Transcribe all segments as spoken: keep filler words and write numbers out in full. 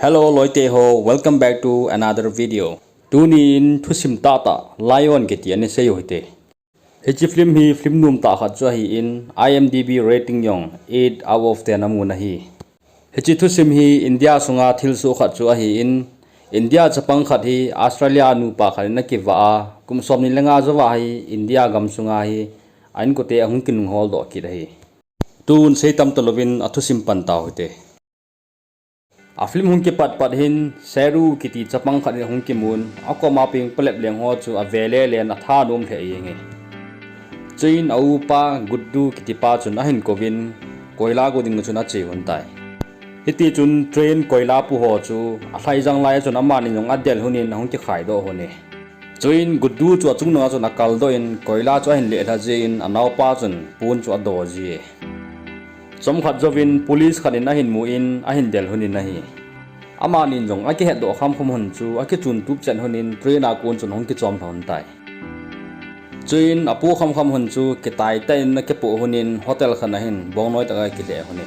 Hello loite ho, welcome back to another video. Tunin thusim tahtah Lion kiti ana sei u hite. Hiche film hi film nom tah khat chu ahin, I M D B rating jong eight out of ten amun ahi. Hiche thusim hi India sunga thilsoh khat chu ahin, India chapang khat hi Australia nupa khat in akivah a, kum somni le nga jouva hi India gam sunga hi a inkote ahung kinunghol doh kit ahi. Tun seitam talouvin athusim pan tau hite. A film hung kipat pat hin Sheru kiti chapang khat in ahung kimun, akoma peng palep leng ho chu ave le len athanom lheh jenge. Chuin a upa Guddu kiti pa chun ahin kouvin, koila go ding chun ache lhon tai. Hitichun train koila pu ho chu alhai jang lai chun amani jong adel lhonin ahung kikhai doh lhone. Chuin Guddu chu achung nunga chun akal doh in koila chu ahin leh lha jin anaopa chun pon chu ado jie. Chomkhat jouvin police khat in ahin mun ahin del lhonin ahi. Amanin jong akihet doh khamkham lhon chu akichun tup chet lhonin train a kon chun ahung kichom lhon tai. Chuin apo khamkham lhon chu kitai tah in akipoh lhonin hotel khat ahin bongnoi tah a akilheh lhone.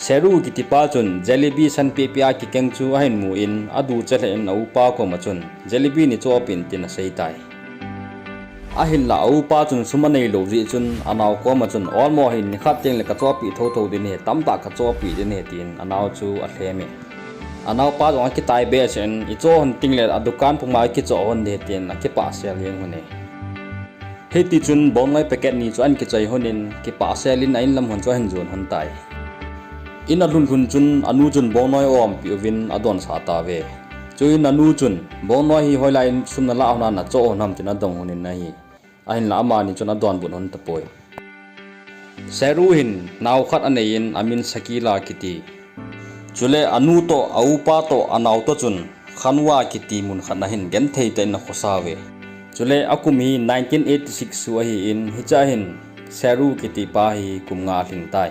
Sheru kiti pa chun jalebi san pehpeh a kikeng chu ahin mun, adu chet lheh in a upa koma chun jalebi nei choh peh in tin asei tai. Ahinlah a upa chun sum anei lou jeh chun anao koma chun olmo hin nikhat teng le kachoh peh thotho ding ahi, tamtah kachoh peh ding ahi tin anao chu alhem e. Anaopa jong akitai behseh in, ichoh lhon teng le adukan puma ikichoh lhon ding ahi tin akipah sel jeng lhone. Hitichun bongnoi packet ni chu ahin kichoi lhonin, kipah sel in a in lam lhon chu ahin jon lhon tai. In alhun lhun chun anu chun bongnoi aumpi uvin adonsah tauve. Chuin anu chun, bongnoi hi hoilai in sum nalah lhon a nachoh lhon ham tin adong lhonin ahi. Ahinlah amani chun adonbut lhon tapoi. Sheru hin nao khat anei in amin Shakila kiti. Chule anu toh, a upa toh, anao toh chun Khanwa kiti mun khat ahin genthei tah in akhosauve. Chule akum hi nineteen eighty six chu ahin, hichea hin Sheru kiti pa hi kum nga alhing tai.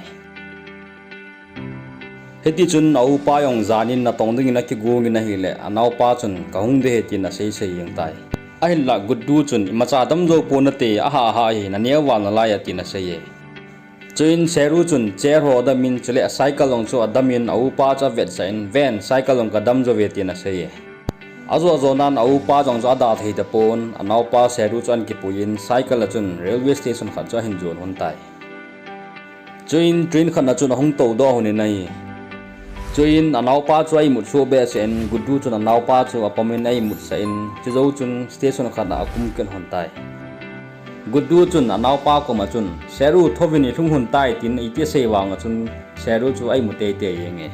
Hitichun a upa jong jan in natong dingin akigong in ahile, anaopa chun kahung ding ahi tin asei sei jeng tai. Ahinlah Guddu chun imacha dam jou pon nate, ahah hah hi naneo val nalai a tin asei e. Chuin Sheru chun chair ho adam in chule cycle jong chu adam in a upa chu avetsah in, ven cycle jong kadam jou ve tin asei e. Ajo ajo nan a upa jong chu ada thei tapon, anaopa Sheru chu ahin kipui in cycle a chun railway station khat chu ahin jon lhon tai. Chuin train khat na chun ahung tou doh lhonin ahi. Chuin anaopa chu a imut soh behseh in, Guddu chun anaopa chu apom in a imutsah in, chujou chun station khat a akum kit lhon tai. Guddu chun anaopa koma chun, Sheru thouvin ilhung lhon tai tin iti asei vanga chun, Sheru chu a imu teitei jenge.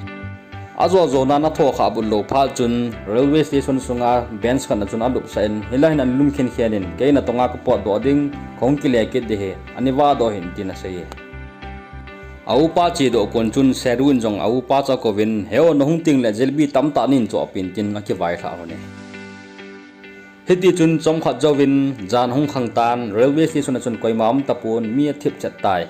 Ajo ajo nan atho khah but lou phat chun railway station sunga bench khat na chun alupsah in, hilai hin ana lum khenkhen in, kei natonga kapot doh ding, kahung kile kit ding ahi, ana vah doh hih in tin asei e. A upa chedoh kon chun Sheru in jong a upa chu akouvin, heo nahung teng le jalebi tamtah neihin choh peh in tin akivailhah lhone. Hitichun chomkhat jouvin jan ahung khang tan, railway station a chun koima um tapon, mi athip chet tai.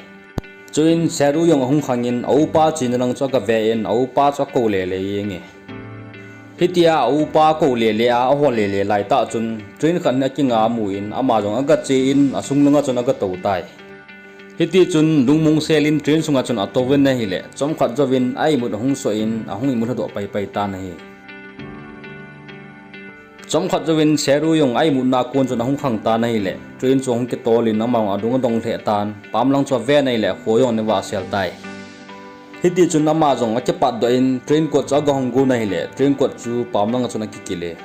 Chuin Sheru jong ahung khangin a upa chena lang chu agave in a upa chu akou lele jenge. Hitia a upa akou lele a ahol lele laitah chun train khat hi akinga amun ama jong agache in asung langa chun agatou tai. Hitichun lungmong sel in train sunga chun atouvin ahile, chomkhat jouvin a imut ahung soh in ahung imut lhadoh paipai tan ahi. Chomkhat jouvin Sheru jong a imutna kon chun ahung khang tan ahile, train chu ahung kitol in ama jong adung adong lheh tan, pam lang chu aven ahile kho jong ana vah sel tai. Hitichun ama jong akipatdoh in train kot chu agahung gon ahile, train kot chu pam langa chun akikile.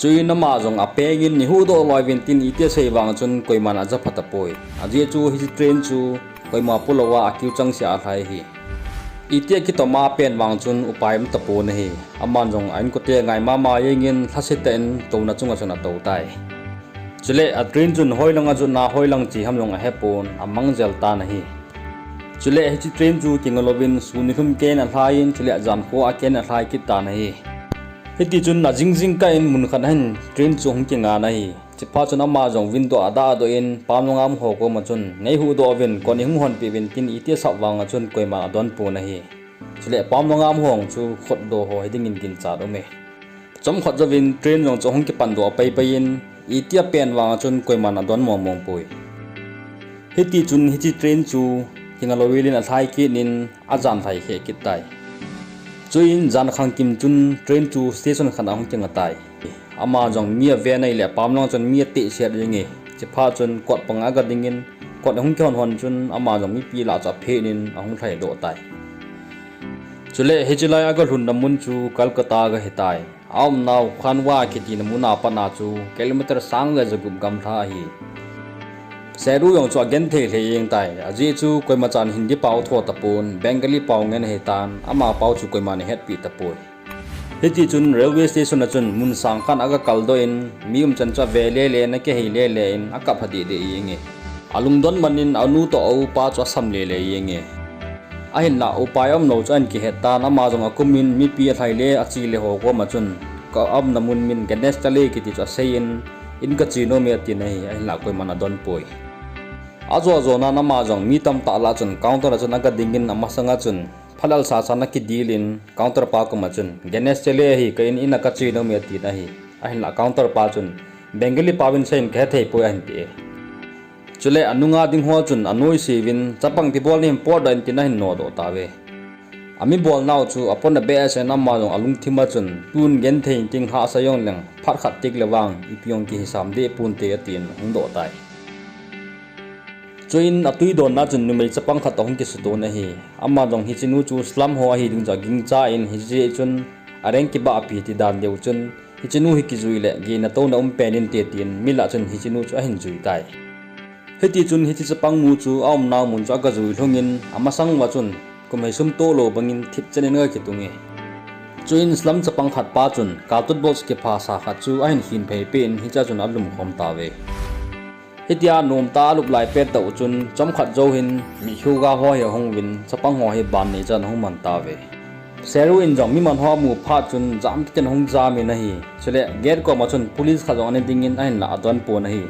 Chuin ama jong apeng in, neihuhdoh louvin tin iti asei vang chun koiman ajapha tapoi. Ajeh chu hiche train chu koima polouva akiu changseh a alhai ahi. Iti akitoma apen vang chun upai um tapon ahi. Aman jong a inkote ngai mama jengin lhasetah in touna chunga chun atou tai. Chule a train chun hoilanga jotna hoilang che ham jong ahepon, amang jel tan ahi. Chule hiche train chu kinga louvin sun nilhum ken alhai in, chule jankho a ken alhai kit tan ahi. Hitichun ajing jingkah in mun khat ahin train chu ahung kingan ahi. Chuphat chun ama jong window a adahdoh in, pam langa umho koma chun, neihuhdoh uvin, kon neihung honpeh uvin tin iti asap vanga chun koiman adonpon ahi. Chule pam langa umho chu khutdoh ho hidingin ginchat aume. Chomkhat jouvin train jong chu ahung kipandoh paipai in, iti apen vanga chun koiman adon mongmong poi. Hitichun hiche train chu kinga louvin alhai kit in ajan lhai kheh kit tai. Chuin jan khangkim chun train chu station khat a hung kinga tai. Ama jong mi ave nai le pam lang chun mi ateh siat jing e. Chipha chun kot panga aga dingin kot hung kihon hon chun ama jong mipi lah chu aphet in ahung lhai doh tai. Chule hiche lai aga lhunna mun chu Kolkata aga hi tai. Aumnau Khandwa kiti na mun a pat a chu kilometer sang le jagup gamla ahi. Sheru jong chu agenthei lheh jeng tai. Ajeh chu koima chan Hindi pao tho tapon, Bengali pao ngen ahi tan, ama pao chu koiman ahetpi tapoi. Hiti chun railway station a chun mun sang khat aga kaldoh in, mi umchan chu ave lele in, akihei lele in, akap lha deh deh jeng e. Alungdon man in anu toh aupa chu asam lele jeng e. Ahinlah upai umlou chu ahin kihet tan, ama jong akum in mipi alhai le ache le ho koma chun, ka umna mun min Ganesh Chalet kiti chu asei in, in kache nom e atin ahi, ahinlah koiman adon poi. Ajo jo nan ama jong mi tamtah lah chun counter a chun aga ding in amasang a chun phalal sa sa na kidil in counter pa koma chun Ganesh Chalet ahi, ka in, in a kache nom e atin ahi, ahinlah counter pa chun Bengali pao in asei in kahethei poi ahin ti e. Chule anunga ding ho chun anoise uvin, chapang ipi bol nahim potdoh in tin ahin nodoh tauve. Ami bolnau chu apon abeh a sen ama jong alungthim a chun tun genthei inting hahsa jong leng phat khat tik le vang ipi jong kihisam deh ponte atin hung doh tai. Chuin atui donna chun numei chapang khat ahung kisuto in ahi. Ama jong hiche nu chu slum ho ahi ding chu agingcha in hiche chun areng kibahpi ti dan deu chun hiche nu hi kijui le gehna touna um pen inte tin mi lah chun hiche nu chu ahin jui tai. Hiti chun hiche chapang nu chu aumnau mun chu aga jui lhung in amasang uva chun kum hei sum toh lou bangin thipchen in aga kitung e. Chuin slum chapang khat pa chun carton box kipha sa khat chu ahin khin phei peh in hichea chun alum khom tauve. Hitia nomtah a alup lai pet tah u chun chomkhat jou hin mikhuga ho hi ahung uvin chapang ho hi ban nei chan ahung man tauve. Sheru in jong mi man ho amu phat chun jam kiten ahung jam in ahi. Chule gate koma chun police khat jong ana ding in ahinlah adon pon ahi.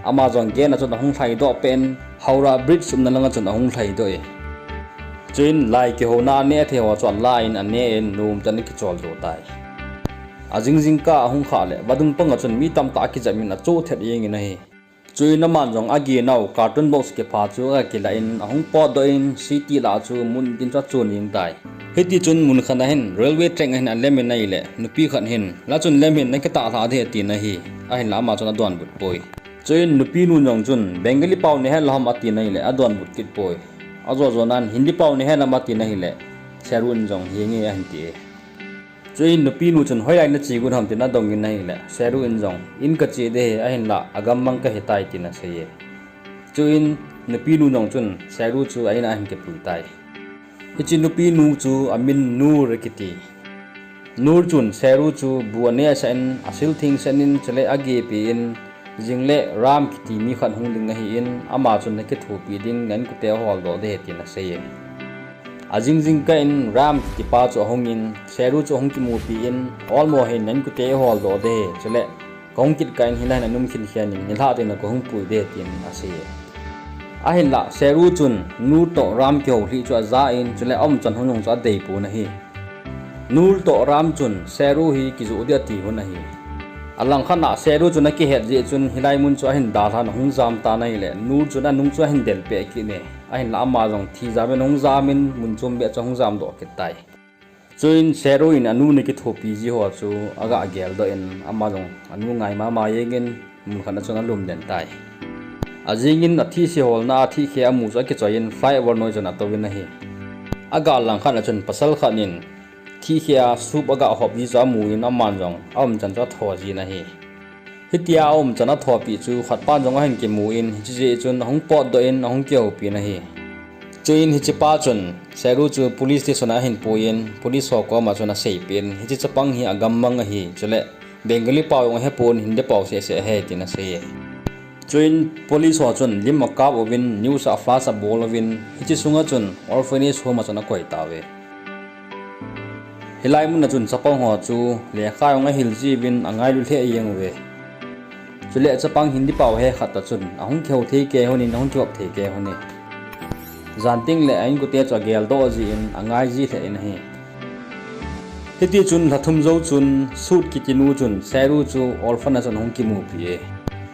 Ama jong gate a chun ahung lhaidoh peh in Howrah Bridge umna langa chun ahung lhaidoh e. Chuin lai kihouna aneh thei ho chu ala in ane in nomtah in akicholdo tai. Ajing jingkah ahung khah le vadung panga chun mi tamtah akijam in achoh thet jeng in ahi. Chuin aman jong agehnau carton box kipha chu aga kilah in ahung potdoh in city lah chu mun tin chu achun jeng tai. Hiti chun mun khat a hin railway track a hin alem in ahile nupi khat hin la chun lem hin nakitah lha ding atin ahi. Ahinlah ama chun adonbut poi. Chuin nupi nu jong chun Bengali pao nahet lou ham atin ahile adonbut kit poi. Ajo jo nan Hindi pao nahet lam atin ahile Sheru in jong henge ahin ti e. Chuin nupi nu chun hoilai nache got ham tin adong in ahile Sheru in jong in kache ding ahi ahinlah agammang kahitai tin asei e. Chuin nupi nu jong chun Sheru chu a in a ahin kipui tai. Hiche nupi nu chu amin Noor akiti. Noor chun Sheru chu bu aneh sah in asil theng sah in chule agehpi in jing le Ram kiti mi khat hung ding ahin ama chun nakithopi ding na inkote holdoh ding ahi tin asei e. Ajing jingkah in Ram kitipa chu ahung in Sheru chu ahung kimupi in olmo hin na inkote holdoh ding ahi chule kahung kit kah in hilai hin anum khin khen in nilhah teng le kahung pui ding ahi tin asei e. Ahinlah Sheru chun Noor toh Ram kihou lhih chu aja in chule aumchan hun jong chu adei pon ahi. Noor toh Ram chun Sheru hi kijoh ding ati hun ahi. Alangkhat a Sheru chun akihet jeh chun hilai mun chu ahin dalhan ahung jam tan ahile Noor chun anung chu ahin del peh kit e. Ahinlah ama jong thi jam in ahung jam in mun chom beh chu ahung jamdoh kit tai. Chuin Sheru in anu nakithopi ji ho chu aga geldoh in ama jong anu ngai mama jeng in mun khat a chun alum den tai. Ajing in athise holna a thihkhe amu chu akichoi in flyover noi chun atouvin ahi. Agal langkhat a chun pasal khat in thihkhe a soup aga hop ji chu amu in aman jong aumchan chu atho jin ahi. Hitia aumchan athopeh chu khatpan jong ahin kimu in hiche jeh chun ahung potdoh in ahung kihoupin ahi. Chuin hichepa chun Sheru chu police station a ahin puiyin police ho koma chun aseipeh in hiche chapang hi agammang ahi chule Bengali pao jong ahepon Hindi pao seh seh ahe tin asei e. Chuin police ho chun lim akap uvin news a flash abol uvin hiche sunga chun orphanage home a chun akoi tauve. Hilai muna chun chapang ho chu lekha jong ahil jiuvin angailu lheh jeng uve. Chule chapang Hindi pao he khat toh chun ahung kihou thei kei lhonin ahung kihop thei kei lhonin jan teng le a inkote chu ageldoh jin angai ji lheh in ahi. Hitichun lha thum jou chun Sut kitinu chun Sheru chu orphan a chun ahung kimupi e.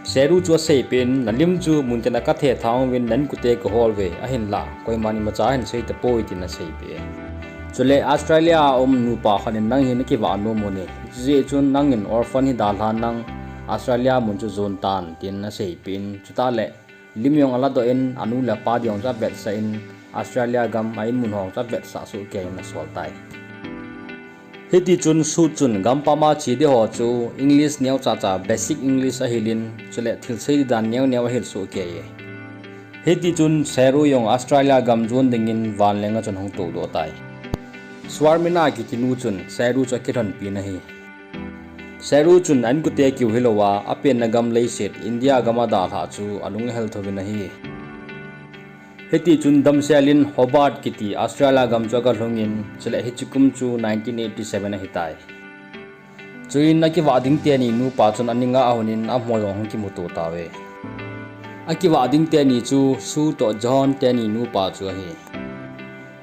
Sheru chu aseipeh in nalim chu muntina kathetha uvin na inkote kahol uve ahinlah koiman imacha ahin sei tapoi tin aseipeh e. Chule Australia a um nupa khat in nang hi nakivah nom u ahi. Hijeh chun nangin orphan hi dalhan lang Australia mun chu jon tan tin aseipeh in, chutah le lim jong aladoh in, anu le apa ding jong chu avetsah in, Australia gam a in mun ho chu avetsah soh kei in asol tai. Hitichun Sood chun gampam a che ding ho chu English neocha cha, basic English ahil in, chule thilsei ding dan neo neo ahil soh kei e. Hitichun Seru jong Australia gam jon dingin vanleng a chun ahung toudoh tai. Swarmina kiti nu chun Seru chu akilhonpi in ahi. Seru chun a inkote kiu hilouva, apenna gam leiset India gam a dalhah chu alung ahel thouvin ahi. Hitichun damsel in Hobart kiti Australia gam chu agalhung in, chule hiche kum chu nineteen eighty seven ahitai. Chuin akivah ding teni nupa chun aninga ahun in amaho jong ahung kimuto tauve. Akivah ding teni chu Sood toh John teni nupa chu ahi.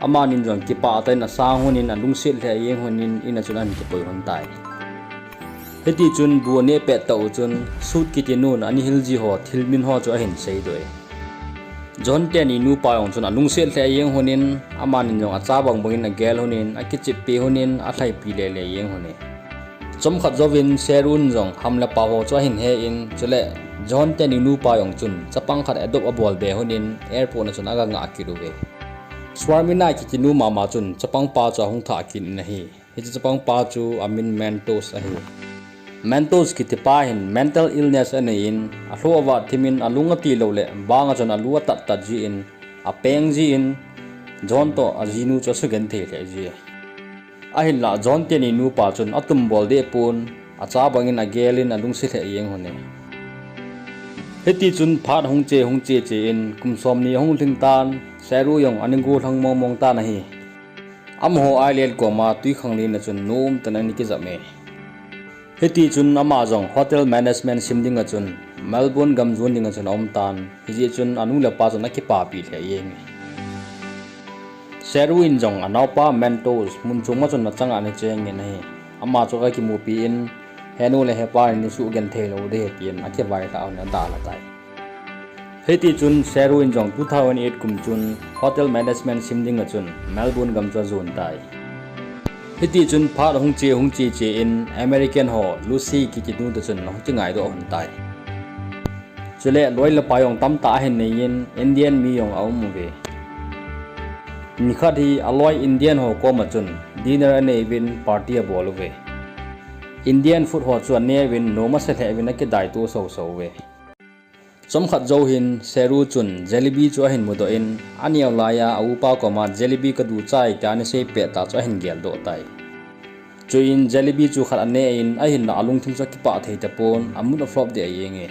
Amanin jong kipah tah in asang hon in alungset lheh jeng hon in in a chun ahin kipui hon tai. Hitichun bu aneh pet tah u chun Sood kiti nun ana hil ji ho thil min ho chu ahin seidoh e. John teni nupa jong chun alungset lheh jeng hon in, amanin jong acha bang bang in agel hon in, akicheppi hon in, alhaipi le le jeng hon e. Chomkhat jouvin Serun jong ham le pao ho chu ahin he in, chule John teni nupa jong chun chapang khat adopt abol be hon in airport a chun aga ngah kit uve. Swarmina kiti nu mama chun chapang pa chu ahung thah kit in ahi. Hiche chapang pa chu amin Mentos ahi. Mentos kiti pa hin mental illness anei in, alhoh avat thim in alung atilou le bang a chun alu atat tat ji in, apeng ji in, John toh ajinu chu asugenthei lheh ji. Ahinlah John teni nupa chun atumbol deh pon, acha bang in agel in alungset lheh jeng hon e. Hitichun phat hung che hung che che in kum somni ahung lhing tan, Seru jong ana gollhang mong mong tan ahi. Amaho island koma twikhanglen a chun nom tah in ana kijam e. Hitichun ama jong hotel management sim ding a chun Melbourne gam jon ding a chun aum tan, hijeh chun anu le apa chun akipapi lheh jeng e. Seru in jong anaopa Mentos mun chom a chun achang a ana cheng in ahi. Ama chu aga kimupi in, henu le hepa in neisuh genthei lou ding ahi tin akivailhah un adalha tai. Hitichun Seru in jong two thousand eight kum chun hotel management sim ding a chun Melbourne gam chu ajon tai. Hitichun phat hung che hung che che in American ho Lucy kiti nu toh chun ahung kingaidoh hon tai. Chule loi le pai jong tamtah ahin nei in Indian mi jong aum uve. Nikhat hi aloi Indian ho koma chun dinner anei uvin party abol uve. Indian food ho chu ane uvin nom asa lheh uvin akidaito soso uve. Chomkhat jou hin Seru chun jalebi chu ahin mudoh in, aneo laiya aupa koma jalebi kaduchai tia ana sei pettah chu ahin geldoh tai. Chuin jalebi chu khat ane in, ahinlah alungthim chu akipah thei tapon, a mood aflop deh jenge.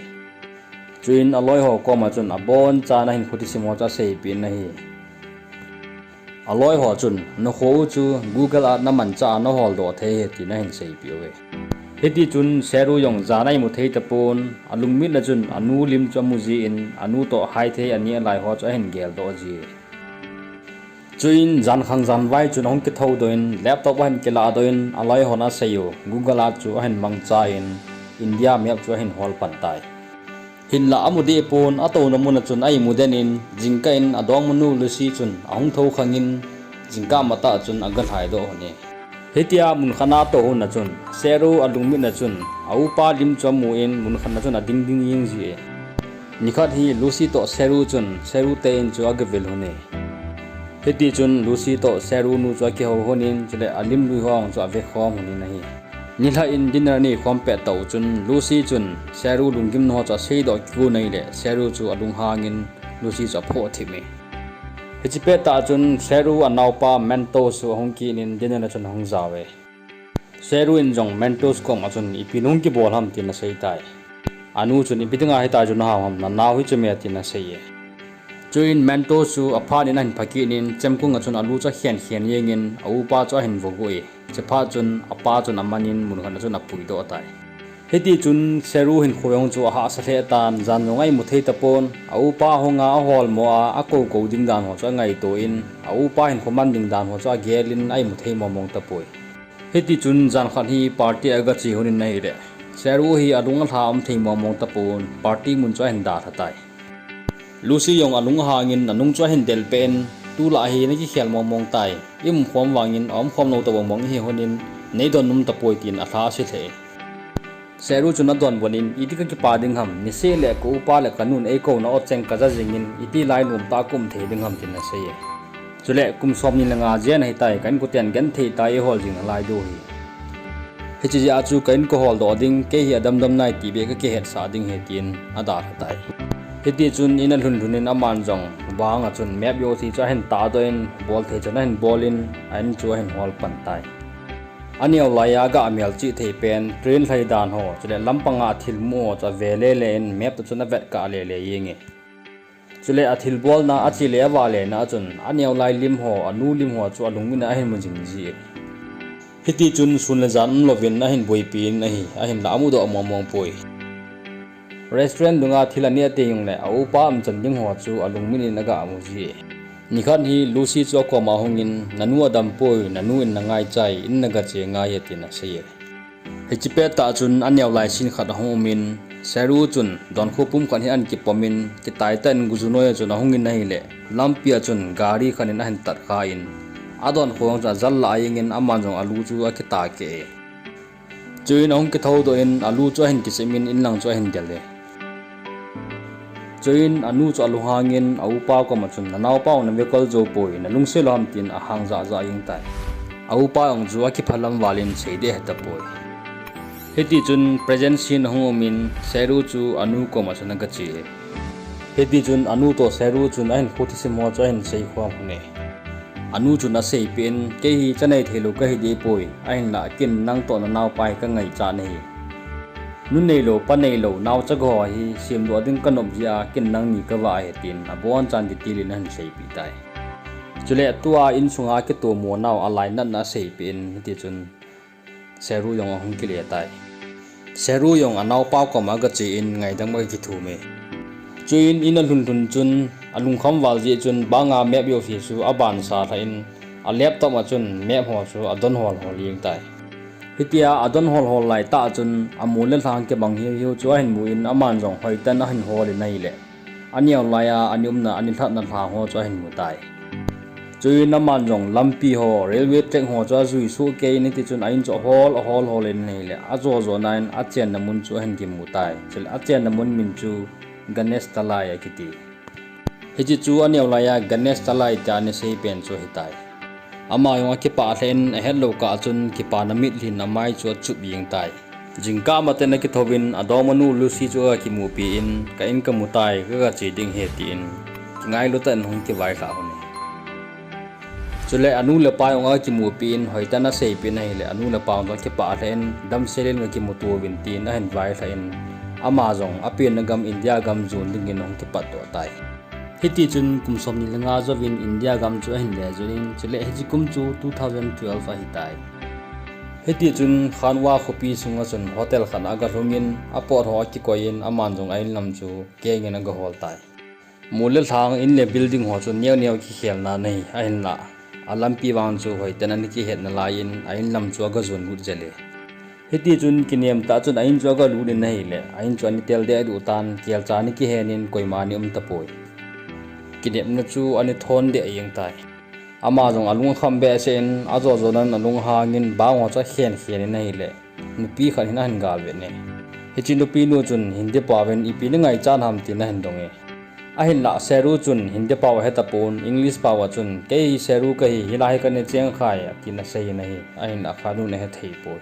Chuin aloi ho koma chun abonchan ahinkho thusim ho chu aseipeh in ahi. Aloi ho chun, nakho u chu Google Earth namanchah a naholdoh thei ahi tin ahin seipeh uve. Hitichun Seru jong jan a imu thei tapon, alungmitna chun anu lim chu amu jin, anu toh haithei aneh lai ho chu ahin geldoh ji. Chuin jankhang janvai chun ahung kithoudoh in, laptop ahin kilahdoh in, aloi hon asei u Google Earth chu ahin mangcha in, India map chu ahin hol pan tai. Hinlah amu deh pon, atouna mun a chun a imu den in, jingkah in adongmanu Lucy chun ahung thoukhang in, jingkah matah chun aga lhaidoh hon e. Hitia munkhat a atou hon a chun, Seru alungmitna chun, aupa lim chu amu in, munkhat a chun ading ding jeng ji e. Nikhat hi Lucy toh Seru chun, Seru te in chu agavil hon e. Hitichun Lucy toh Seru nu chu akihou hon in, chule alim lui ho chu avekhom hon in ahi. Nilhah in dinner anei khom pettah u chun, Lucy chun Seru lunggimna ho chu aseidoh kigong ahile, Seru chu alunghang in Lucy chu aphoh thim e. Hiche pettah chun Seru anaopa Mentos chu ahung kit in dinner a chun ahung jao e. Seru in jong Mentos koma chun, ipi nahung kibol ham tin asei tai. Anu chun, ipi dinga hitia chu nahao ham, nanao hi chu me tin asei e. Chuin Mentos chu aphat in ahin phakit in, chemkung a chun alu chu akhen khen jeng in, aupa chu ahin voh got e. Hiche phat chun apa chun aman in munkhat a chun apuidoh tai. Hitichun Seru hinkho jong chu ahahsa lheh tan, jan jong a imu thei tapon, aupa hunga aholmo a, akoukou ding dan ho chu angaito in, aupa hinkho man ding dan ho chu agel in a imu thei mong mong tapoi. Hitichun jan khat hi party a agache hon in ahile, Seru hi alung alha um thei mong mong tapon, party mun chu ahin dalha tai. Lucy jong alunghang in anung chu ahin delpeh in, Tulai hi nakikhel mong mong tai. I umkhom vangin, a umkhom lou tobang bang ihi honin, neidon nom tapoi tin alha ase lheh e. Seru chun adonbut in, iti kakipa ding ham, niseh le ka upa le kanun eikou na ot cheng kaja jingin, iti lai nom tah a ka um thei ding ham tin asei e. Chule kum somni le nga jen ahitai, ka inkoten genthei tah a eihol jing nalai diu ahi. Hiche jeh a chu ka in kahol doh ding, kei hi adamdam nai ti beh kakihetsah ding ahi tin adalha tai. Hitichun in alhun lhun in aman jong bang a chun map jouse chu ahin tahdoh in, bol thei chan ahin bol in, a in chu ahin hol pan tai. Aneo lai a aga melchih thei pen, train lhai dan ho, chule lampang a thil mu ho chu ave le le in, map toh chun avet kah le le jeng e. Chule athilbolna, ache le avale na a chun, aneo lai lim ho, anu lim ho chu alungmin a ahin mu jing ji e. Hitichun sun le jan umlouvin ahin boipi in ahi, ahinlah amudoh mong mong poi. Restaurant dunga thil aneh teng jongle, a upa umchan ding ho chu alungmin in aga mu ji e. Nikhat hi Lucy chu akoma ahungin, nanu adam poi, nanu in nangaichai, in nagache ngai e tin asei e. Hiche pettah chun aneo lai scene khat ahung umin, Seru chun donkho pum khat hi ahin kipomin, kitaitah in guju noi a chun ahungin ahile, lampi a chun gari khat in ahin tatkha in, adonkho jong chu ajal lah a jengin aman jong alu chu akitah keh e. Chuin ahung kithoudoh in alu chu ahin kisemin inlang chu ahin del e. Chuin anu chu alunghangin a upa koma chun, nanaopa jong nave kol jou poi, nalungset lou ham tin ahang jah jah jeng tai. A upa jong chu akiphalam valin seiding ahetapoi. Hitichun present scene ahung umin Seru chu anu koma chun agache e. Hitichun anu toh Seru chun ahinkho thusim ho chu ahin seikhom lhon e. Anu chun aseipeh in, kei hi chanei theilou kahi dehpoi, ahinlah ken nangtoh nanaopa hi kangaichat nahi. Nu neilou, pa neilou, naochaga ho hi semdoh ding kanop jeh a ken nangni kavah ahi tin abonchan detail in ahin seipeh tai. Chule tua insunga kitomo nau alainatna aseipeh in hitichun Seru jong ahung kile tai. Seru jong anaopa koma agache in ngaidam agakithum e. Chuin in alhun lhun chun alungkham val jeh chun banga map jouse chu abansa lhah in a laptop a chun map ho chu adon hol hol jeng tai. Hitia adon hol hol laitah chun amol le lhang kibang hiu hiu chu ahin mu in aman jong hoitah in ahin hol in ahile, aneo lai a ana umna, ana lhatna lhang ho chu ahin mu tai. Chuin aman jong lampi ho, railway track ho chu ajui sohkei in hitichun a in chu ahol, ahol hol in ahile, ajo jo nan achenna mun chu ahin kimu tai. Chule achenna mun min chu Ganesh Talai akiti. Hiche chu aneo lai a Ganesh Talai tia ana sei pen chu ahitai. Ama jong akipah lheh in ahetlou kah chun kipana mitlhi in amai chu achup jeng tai. Jingkah matah in akithouvin adongmanu Lucy chu agakimupi in, ka in kamu tai, kagache ding ahi tin kingailu tah in ahung kivailhah lhon e. Chule anu le pa jong agakimupi in hoitah in aseipeh in ahile anu le pa jong akipah lheh in damsel in gakimuto uvin tin ahin vailhah in ama jong apenna gam India gam jon dingin ahung kipatdoh tai. Hitichun kum somni le nga jouvin India gam chu ahin le jon in, chule hiche kum chu two thousand twelve ahitai. Hitichun Khandwa khopi sunga chun hotel khat a agalhungin apot ho akikoi in aman jong a inlam chu kengin agahol tai. Mol le lhang, in le building ho chu neo neo kikhelna ahi, ahinlah alampi vang chu hoitah in ana kihet nalai in a inlam chu agajon lut jel e. Hitichun kinem tah chun a in chu agalut in ahile, a in chu ana tel deh duh tan, kelcha ana kihen in koima ana um tapoi. Kinepna chu ana thon deh jeng tai. Ama jong alung akham behseh in, ajo jo nan alunghang in bang ho chu akhen khen in ahile, nupi khat hin ahin galvet e. Hiche nupinu chun Hindi paovin ipi nangaichat ham tin ahin dong e. Ahinlah Seru chun Hindi pao ahetapon, English pao a chun, kei hi Seru kahi, hilai hi kana chengkhai, atin asei in ahi, ahinlah Khanun ahethei poi.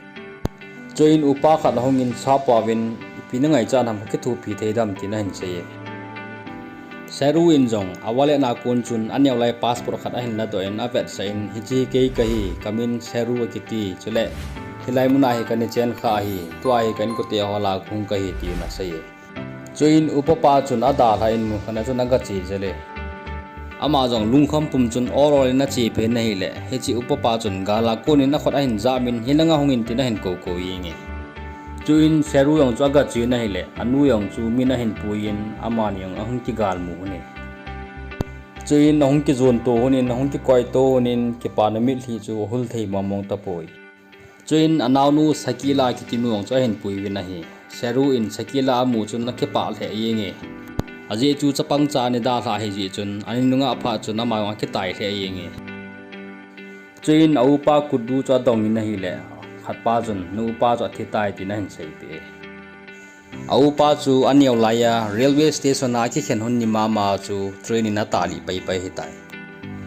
Chuin upa khat ahungin sap paovin, ipi nangaichat ham, kakithopi thei dem tin ahin sei e. Seru in jong a wallet na kon chun aneo lai passport khat ahin ladoh in avetsah in, hiche hi kei kahi, kamin Seru akiti, chule hilai muna hi kana chenkha ahi, tua hi ka inkote hol a kahung kahi tin asei e. Chuin upapa chun adalhah in mun khat a chun agache jel e. Ama jong lungkham pum chun ol ol in ache peh in ahile, hiche upapa chun gal a kon in akhut ahin jam in, hilanga hungin tin ahin kou kou jeng e. Chuin Seru jong chu agache in ahile, anu jong chu min ahin pui in, amani jong ahung kigalmu lhon e. Chuin ahung kijon to lhon in, ahung kikoi to lhon in, kipana mitlhi chu ahul thei mong mong tapoi. Chuin anaonu Sakila kitinu jong chu ahin pui uvin ahi. Seru in Sakila amu chun akipah lheh jeng e. Ajeh chu chapang cha ani dalha ahi jeh chun, ani nungah phat chun ama jong akitai lheh jenge. Chuin a upa kutdu chu adongin ahile, khatpa chun, na upa chu athi tai tin ahin seipeh e. A upa chu aneo laiya railway station a akikhen hon ni mama chu train in atalih paipai ahitai.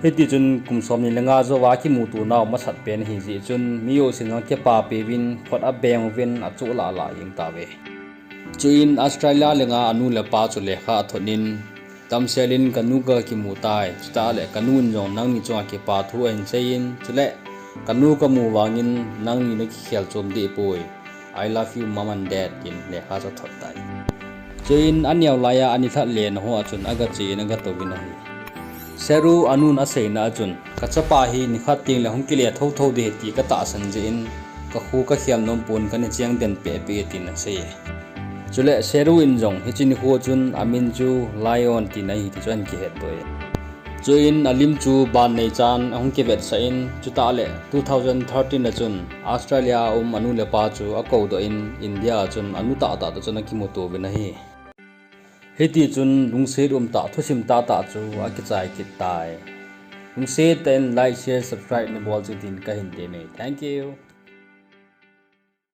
Hitichun kum somni le nga jouva akimuto nau masat pen ahi jeh chun, mi jousen jong akipapi uvin, khut abeng uvin, achoh lahlah jeng tauve. Chuin Australia lenga anu le apa chu lekha athot in, damsel in kanu kakimu tai, chutah le kanu in jong nangni chunga kipa thu ahin seiyin, chule kanu kamu vangin nangni nakikhel chom deh poi. I love you, Mom and Dad, tin lekha chu athot tai. Chuin aneo laiya ani lhat le naho a chun agache in agatouvin ahi. Seru anun aseina a chun, kachapa hi nikhat tengle hung kile thotho ding ahi ti katahsan jeh in, kakhu kakhel nom pon kana cheng den pehpeh e tin asei e. Chule Seru in jong hiche nikho chun amin chu Lion tina ahi ti chu ahin kihetdoh e. Chuin alim chu ban neichan ahung kivetsah in, chutah le two thousand thirteen a chun Australia a um anu le apa chu akoudoh in, India a chun anu tahtah toh chun akimuto uvin ahi. Hitichun lungset umtah, thusim tahtah chu akichai kit tai. Lungset tah in like, share, subscribe nabol cheh tin kahin temme. Thank you.